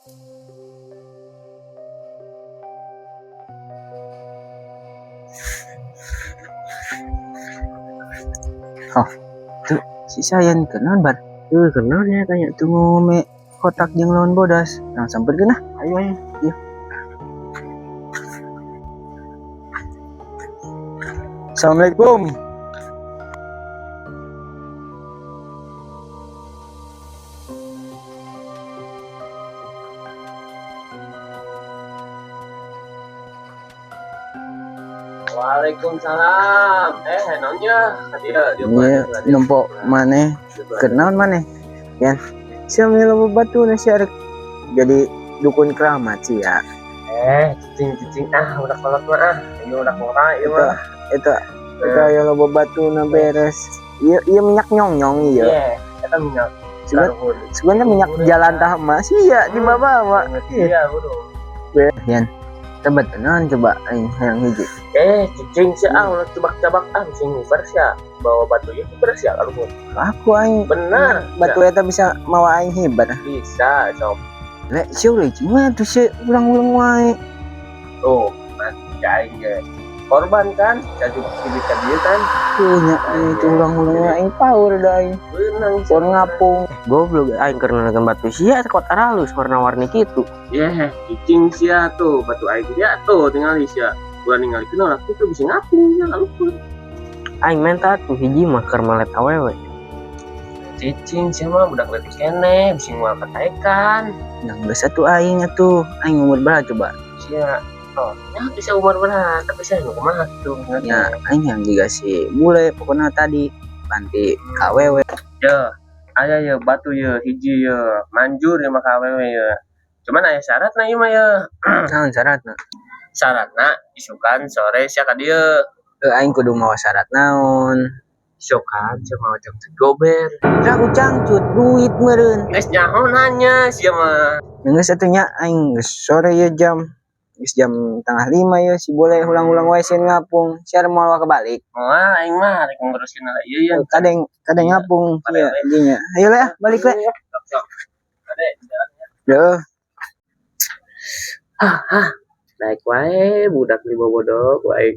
Oh, tuh si Sayan kenaon, Bar? Kenaon ya tanya. Tuh ngome kotak jeung lawan bodas. Nah, sampeurkeun ah. Ayo, ayo. Iya. Assalamualaikum. Waalaikumsalam. Eh, naonnya? Dia dia. Iya, nempo maneh. Kenaon maneh? Yan. Sia mila batu na sia rek jadi dukun keramat sih ya. Eh, cicing cicing ah, udah kolot mah ah. Ini udah ngora ieu mah. Eta eta eta aya loba batu na beres. Ieu ieu minyak nyong nyong ieu. Iya, eta minyak. Sebenarnya minyak jalan tah mah sih ya di bawah. Iya, bro. Yan. Coba tenan coba aing hayang hiji. Eh, cicing sih ah, ulah cebak-cebak ah, sing beres ya. Bawa batu ieu beres ya karuhun. Aku aing Benar. Batu eta bisa mawa aing hebat. Bisa, sok. Lek sia ulah cuma tuh sia ulang-ulang wae. Tuh, mati aing ge. Korban kan, jadi bisa dia kan. Tuh nya itu ulang-ulang wae aing power da aing. Benang Power ngapung. Goblok aing keur nanakeun batu sia kok taralus warna-warni kitu. Yeh, cicing sia tuh, batu aing dia tuh tinggal sia. Ulah ningali kenal aku tuh bisa ngapung ya lupa. Aing menta tuh hiji mah keur melet awewe. Cicing sia mah budak leutik keneh, bisa ngual kataekan. Yang geus atuh aing atuh, aing umur berapa coba? Sia, oh, ya bisa umur berapa, tapi saya nu kumaha tuh. Ya, aing yang juga si bule pokoknya tadi ganti KWW. Ya, aya ya batu ya hiji ya, manjur ya mah KWW ya. Cuman aya syaratna ieu mah ya. Naon syaratna? Syaratna isukan sore sia ka dieu. Aing kudu mawa syarat naon? Isukan sia mawa cangcut gober. Lah ku cangcut duit meureun. Geus nyaho nanya sia mah. Geus atuh nya aing geus sore ya jam geus jam 4.30 ya si boleh ulang-ulang wae sieun ngapung. Sia moal kebalik. Moal aing mah rek ngurusin lah ieu ya. Kadeng kadeng ngapung sia dinya. Ayo le ah, balik le. Sok sok. Ade jalan ya. Duh. Hah, hah. Naik wae budak di bobodok wae.